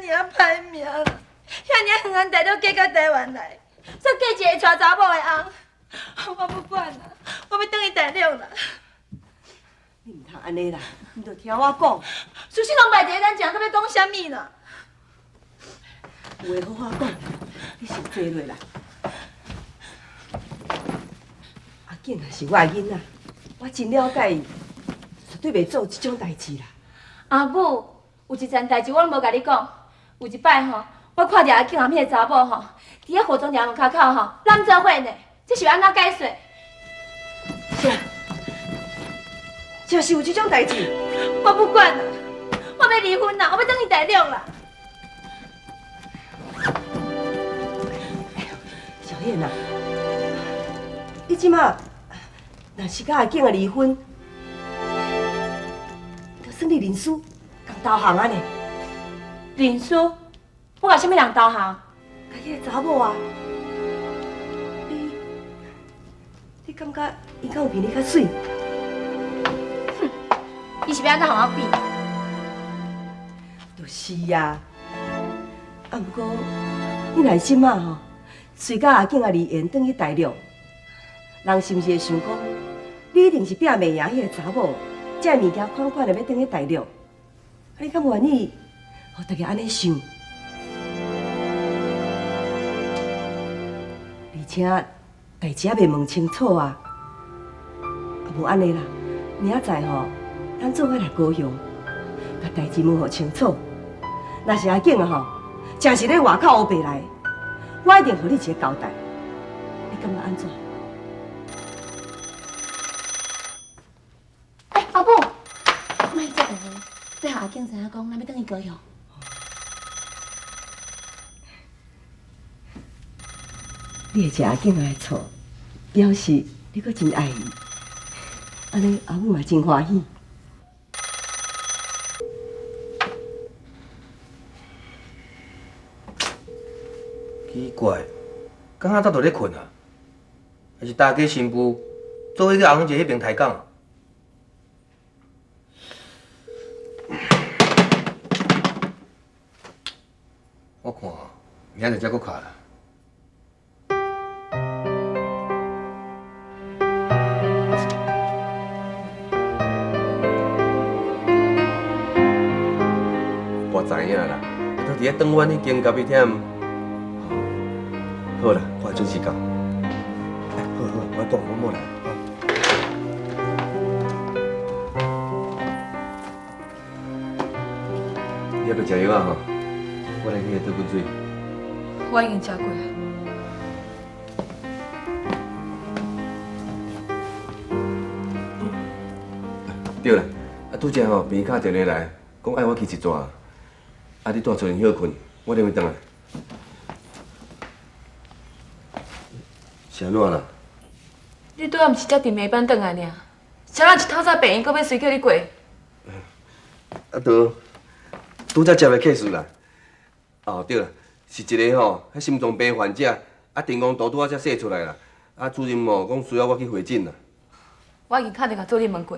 爾仔歹命啦，遐爾仔遠大陸嫁到台灣來，煞嫁一个娶查某的翁，我不管啦，我欲轉去大陸啦。你毋通按呢啦，你著聽我講。事實攏擺佇咧眼前，閣欲講啥物啦？有話好好講，你先坐落來。阿景啊，是我的囡仔，我真了解伊，絕對袂做這種代誌啦。阿母，有一層代誌我攏無共你講。有一擺吼，我看著阿景和彼個查某吼，佇咧化妝店門跤口吼攬做伙呢，這是按怎解釋？啥？真是有這種代誌？我不管啦，我欲離婚啦，我欲轉去大陸啦。小燕啊，你這馬若是佮阿景仔離婚，就算你認輸，共投降啊呢？認輸？我共啥物人投降？共彼个查某啊！你感覺伊敢有比你較媠？哼，伊是欲按怎予我比？就是啊，啊，毋過你若是這馬吼，隨佮阿景仔離緣轉去大陸，人是毋是會想講，你一定是拼袂贏彼个查某，才會物件款款的欲轉去大陸？啊，你敢願意，予大家按呢想？而且代誌猶未問清楚啊，啊無按呢啦，明仔載吼，咱做伙來高雄，共代誌問予清楚。若是阿景啊吼，誠是咧外口烏白來，我一定予你一个交代。你感覺按怎？欸，阿母，莫接電話，欲予阿景知影講，咱欲轉去高雄。你會食阿景仔的醋，表示你閣真愛伊，按呢阿母嘛真歡喜。奇怪，敢若早就咧睏啊？還是大家新婦做伙去阿芳姐彼爿抬槓？我看明仔載才閣敲啦。我知影啦，都佇咧轉彎彼間咖啡店。好啦，我準時到。欸，好好，我講，我某來。你猶閣食藥啊？吼，我來去倒滾水。我已經食過。對啦，啊，拄才吼，病院敲電話來，講愛我去一逝。啊，你蹛厝裡歇睏，我連伊轉來。是按怎啦？你拄仔毋是才佇暝班轉來爾？啥人一透早病院閣欲隨叫你過？啊，著拄才接的 case 啦。哦，對啦，是一个吼，彼心臟病患者，啊，電光圖拄仔才洗出來啦。啊，主任哦，講需要我去會診啦。我已經敲電話主任問過。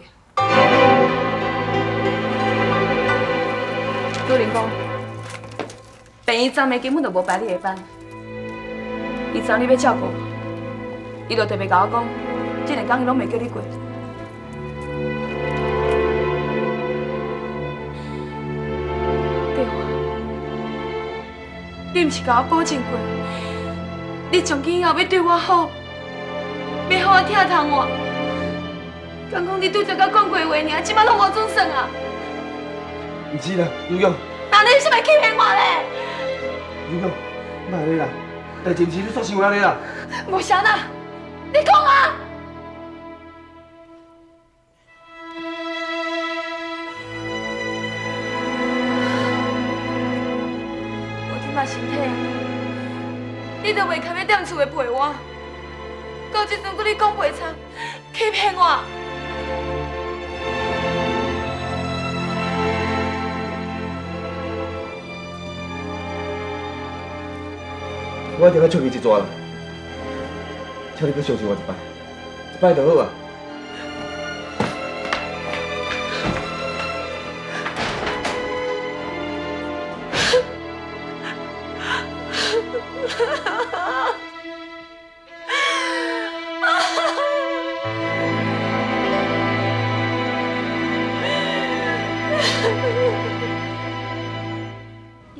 主任講，病院昨暝根本就無排你的班，伊知你欲照顧，伊就特別共我講，這兩工伊攏袂叫你過。計華，你毋是共我保證過，你從今以後欲對我好，袂予我疼痛我。敢講你拄才佮講過話爾，這擺攏無準算啊！毋是啦，如玉。那你是欲欺騙我咧？如玉，莫按呢啦，代誌毋是你所想的按呢啦。無啥啦，你講啊！我這擺身體按呢，你都袂堪欲踮厝的陪我，到這陣閣你講袂差，欺騙我！我一定愛出去一逝啦，請你閣相信我一擺，一擺就好啊。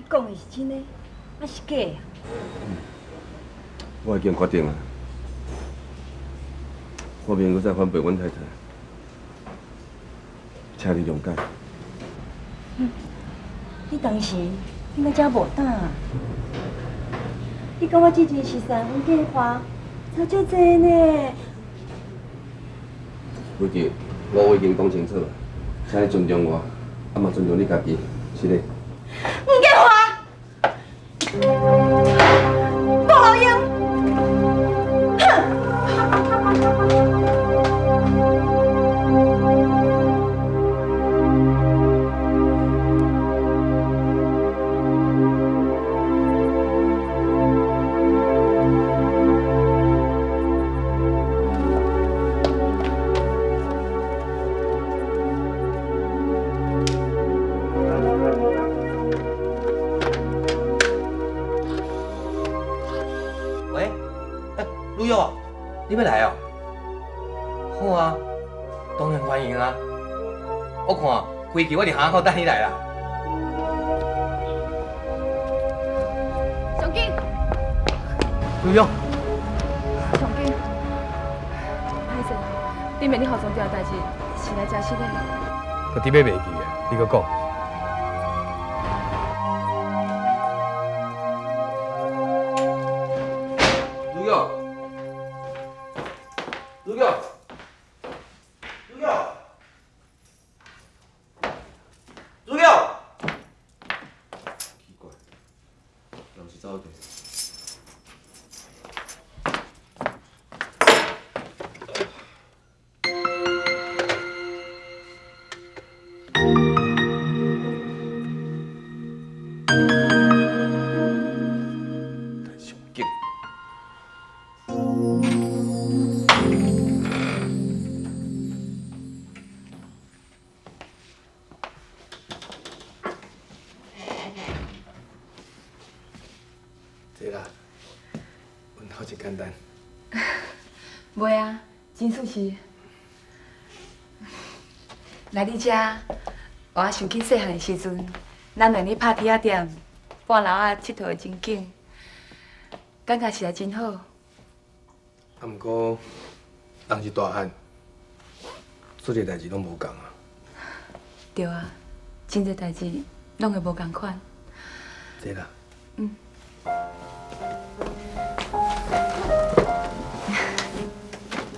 讲的是真的，抑是假的？我已经决定啊，我袂阁再反背阮太太，请你谅解。你当时你哪遮无胆啊？你感觉这件是三分计划，差足济呢？伟杰，我已经讲清楚了，请你尊重我，啊嘛尊重你家己，是咧。黄建华，无路用，哼！喂，欸，陆佑，你欲来哦？好啊，当然欢迎啊！我看飞机我伫巷口等你来啦。上紧，陆佑，上紧，歹势，顶暝你服装店的代志实在真失礼。我伫欲袂记的，你阁讲。如玉，如玉，如玉，如玉，奇怪，人是走去。上紧。对啦，阮头真简单。袂啊，真舒适。来你遮，我想起细汉的时阵，咱两日拍铁仔店，半楼仔𨑨迌的情景，感觉实在真好。啊，毋过人是大汉，做这代志拢无仝啊。对啊，真济代志拢会无仝款。对啦。嗯。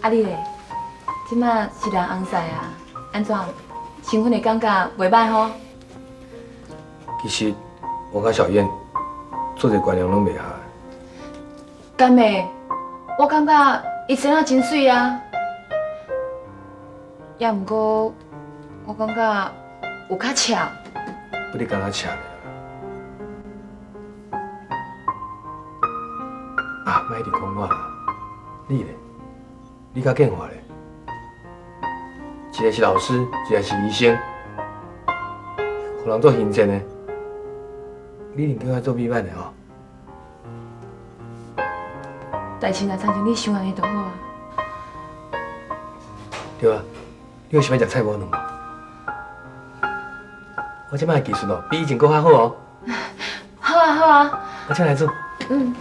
啊你咧，这马是人翁婿啊，按怎？身份的感觉袂歹吼。其实我佮小燕做这观念拢袂合。敢会？我感觉伊生啊真媠啊，也毋过我感觉有较赤。不你敢若赤尔。啊，莫一直讲我啦，你咧？你佮建华咧？一个是老师，一个是医生，予人做行政的，你一定叫我做美满的吼。代志若亲像你想按呢就好啊。对啊，你有想欲食菜脯卵无？我这摆的技术哦，比以前阁较好哦。好啊，好啊。我这来煮。嗯。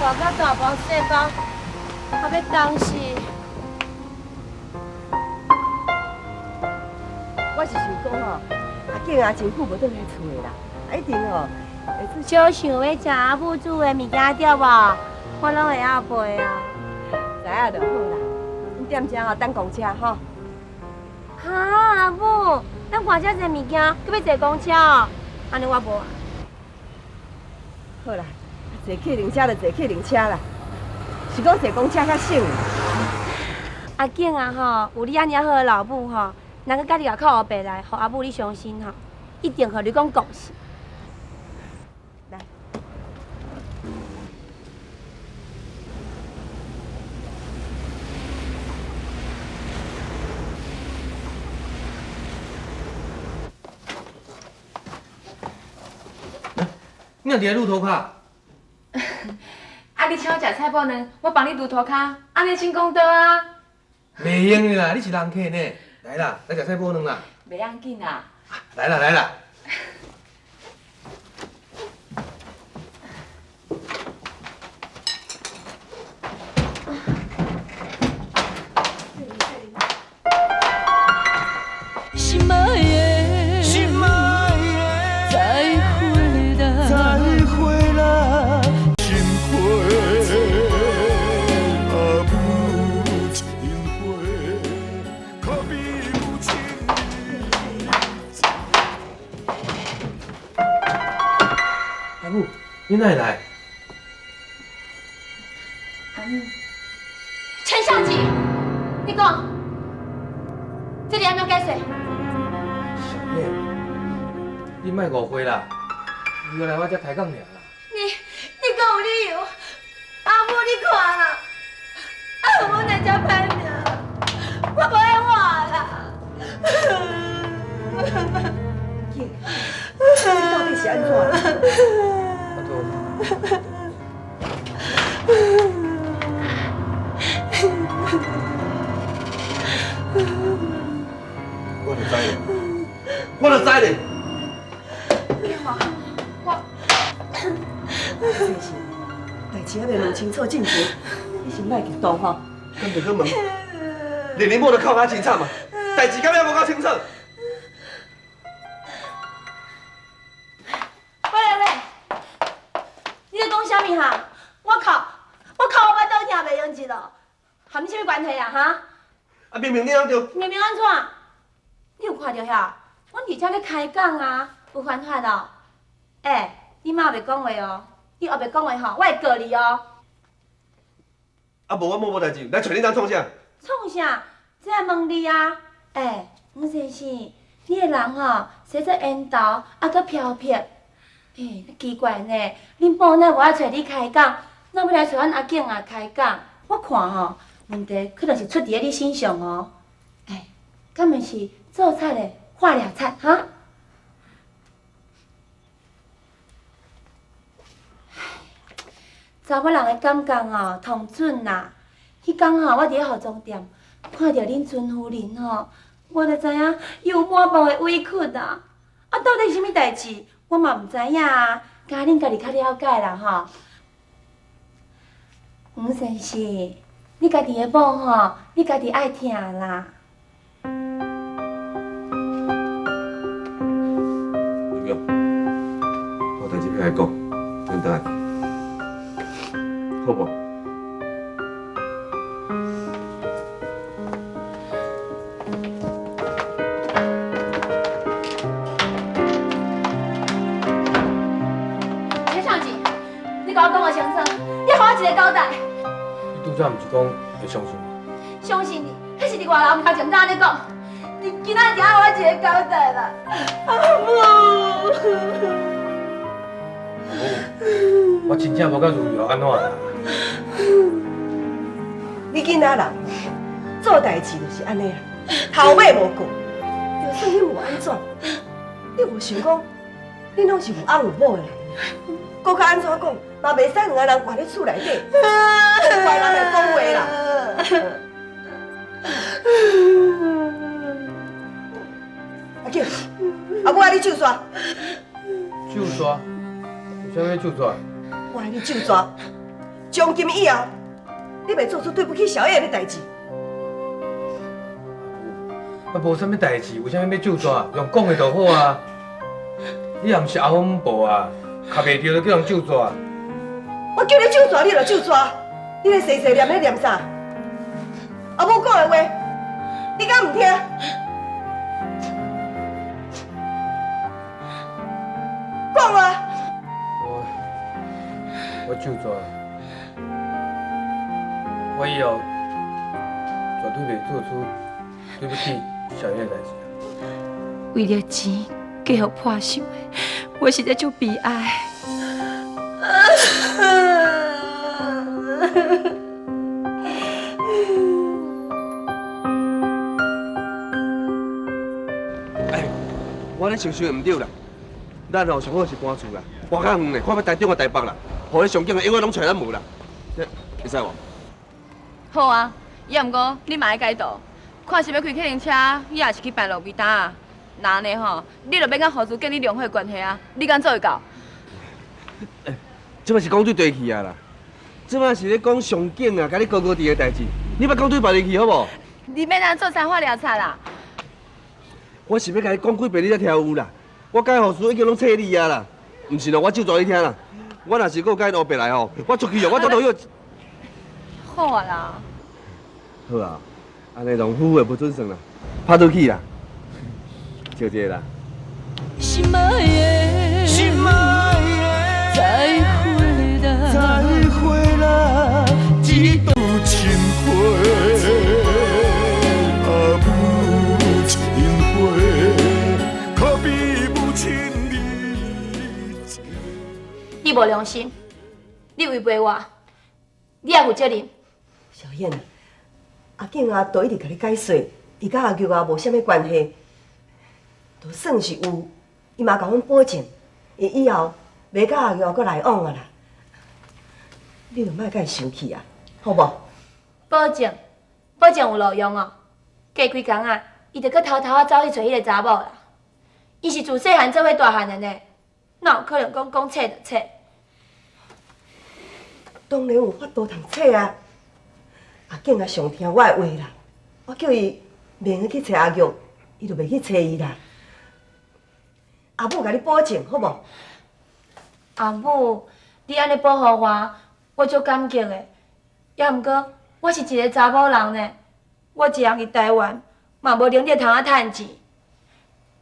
大甲大包细包，还欲东死。我是想讲吼，阿景啊，真久无转来厝的啦，啊一定吼会煮。少想欲食阿母煮的物件对无？我拢会晓背啊。知影就好啦。阮踮遮吼等公车吼。哈，阿母，咱看遮济物件，阁欲坐公车哦？按呢我无爱。好啦。坐客运车就坐客运车啦，是讲坐公车较省。阿景啊吼，有你按呢好的老母吼，若阁家己共哭乌白来，予阿母你伤心吼，一定予你讲故事。来，你若伫咧路头卡？啊，你請我食菜脯卵，我幫你攄塗跤，按呢真公道啊！袂用的啦，你是人客呢，來啦，來食菜脯卵啦！袂要緊啦。來啦來啦。心愛的，心愛的，再會啦，再會啦，心花啊母情花，可比母亲。阿母，你哪會來？阿母，陳尚吉，你講，這裡按怎解釋？你莫誤會啦，原來我才抬槓爾啦。你敢有理由？阿母，你看啦，阿母哪遮歹命，我無愛活啦。景，這到底是按怎？阿都，我就知咧，我就知咧。先生，代誌猶未問清楚進前，你先莫激動吼。敢袂去問？連恁某都哭甲真慘啊！代誌敢猶無夠清楚？喂喂喂，你咧講啥物哈？我哭，我哭，我巴肚疼袂用得咯，和你啥物關係啊？哈？啊，明明你攏對。明明按怎？你有看著遐？阮佇遮咧開講啊，有犯法哦。欸，你莫白講話哦，你後白講話吼，我會告你哦。啊，無我某無代誌，來揣你當創啥？創啥？這愛問你啊。欸，黃先生，你的人吼，生做緣投，啊閣飄撇。欸，奇怪呢，恁某哪無愛揣你開講，哪欲來揣阮阿景啊開講？我看吼，問題可能是出佇咧你身上哦。欸，敢毋是做賊的化掠賊哈？查某人的感覺哦，通準啦。彼工吼，我佇咧服裝店看著恁尊夫人吼，我就知影伊有滿腹的委屈啊。啊，到底是啥物代誌，我嘛毋知影啊。敢恁家己較了解啦吼。黃先生，你家己的某吼，你家己愛疼啦。劉強，我有代誌欲來講，恁轉來。好無？陳尚吉，你共我講予清楚，你予我一個交代。你拄才毋是講會相信我？相信你，彼是佇外樓門口前才按呢講。你今仔日予我一個交代啦，阿母。我真正無甲如瑤按怎啦？你囡仔人做代誌就是按呢啦，頭尾無顧，就算你無按怎，你有想講，恁攏是有翁有某的人，閣較按怎講，嘛袂使兩个人掛咧厝內底，壞人會講話啦。阿景，阿母愛你咒煞。咒煞？為啥物咒煞？我愛你咒煞，從今以後，你袂做出對不起小葉的代誌。我無啥物代誌，為啥物欲咒煞？用講的就好啊。你也毋是阿公婆啊，卡袂著就叫人咒煞。我叫你咒煞，你就咒煞。你咧細細念咧念啥？阿母講的話，你敢毋聽？講啊！我咒煞，我以後絕對袂做出對不起小葉的代誌。為著錢，繼續破想的，我實在足悲哀。哎，我咧想想毋對啦，咱吼上好是搬厝啦，搬較遠嘞，看欲台中抑台北啦，予彼上景永遠攏揣咱無啦。這會使無？好啊，也毋過你嘛愛改道，看是欲開客人車，抑是去辦路邊摊啊？若按呢吼，你就欲佮何子建立良好的關係啊？你敢做會到？這擺是講對地去啊啦，這擺是咧講上緊啊，共你高高佇的代誌，你莫講對別个去好無？你欲按怎做三花兩賊啦？我是欲共你講幾遍，你才聽有啦。我佮護士已經攏揣你啊啦，毋是咯，我咒詛你聽啦。我若是閣有佮𪜶烏白來吼，我出去哦，我倒倒去。好啊啦。好啊，按呢農夫的不准算啦，拍倒去啦，笑一下啦。心愛的，心愛的，再會啦，再會啦，這段情花，啊母親花，可比母親你。你無良心，你違背我，你愛負責任。小燕，阿景啊，都一直共你解釋，伊佮阿玉啊無啥物關係，就算是有，伊嘛共阮保證，伊以後袂佮阿玉閣來往啊啦。你就莫共伊生氣啊，好無？保證，保證有路用哦。過幾工啊，伊就閣偷偷仔走去揣彼个查某啦。伊是自細漢做伙大漢的呢，哪有可能講講揣就揣？當然有法度通揣啊！阿景啊，上聽我的話啦，我叫伊袂用去揣阿玉，伊就袂去揣伊啦。阿母共你保證，好無？阿母，你按呢保護我，我足感激的。也毋過，我是一个查某人呢，我一人佇台灣，嘛無能力通啊趁錢。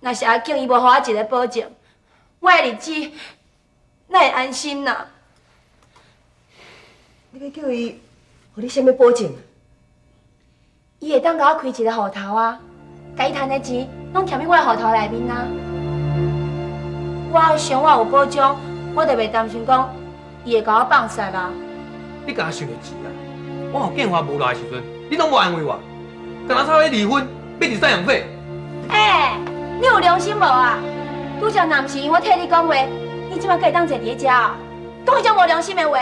若是阿景伊無予我一个保證，我的日子哪會安心啦？你欲叫伊，予你啥物保證？伊會當共我開一个戶頭啊，共伊趁的錢攏徛佇我的戶頭內面啊。我生活有保障，我就袂擔心講伊會共我放殺啊。你敢若想著錢啊？我予建華無奈的時陣，你攏無安慰我，敢若吵咧離婚，欲提贍養費。欸，你有良心無啊？拄才若毋是因為我替你講話，你這擺閣會當坐佇咧遮哦？講彼種無良心的話。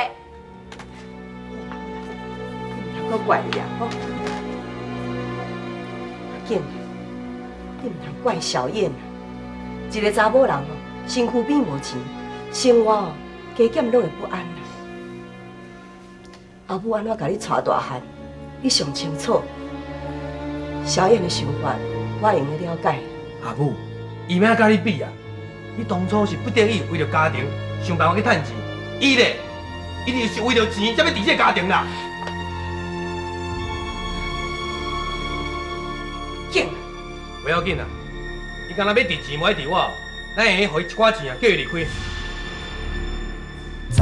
你毋通閣怪伊啊！吼，阿景，你毋通怪小燕啊！一个查某人哦，身軀邊無錢，生活哦，加減攏會不安啦。阿母按怎共你帶大漢，你上清楚。小燕的想法，我會用得了解。阿母，伊欲按怎佮你比啊？你當初是不得已為著家庭想辦法去趁錢，伊咧，伊就是為著錢才欲佇這个家庭啦。景，袂要緊啦，伊敢若欲佇錢，無愛佇我，咱會用予伊一寡錢啊，叫伊離開。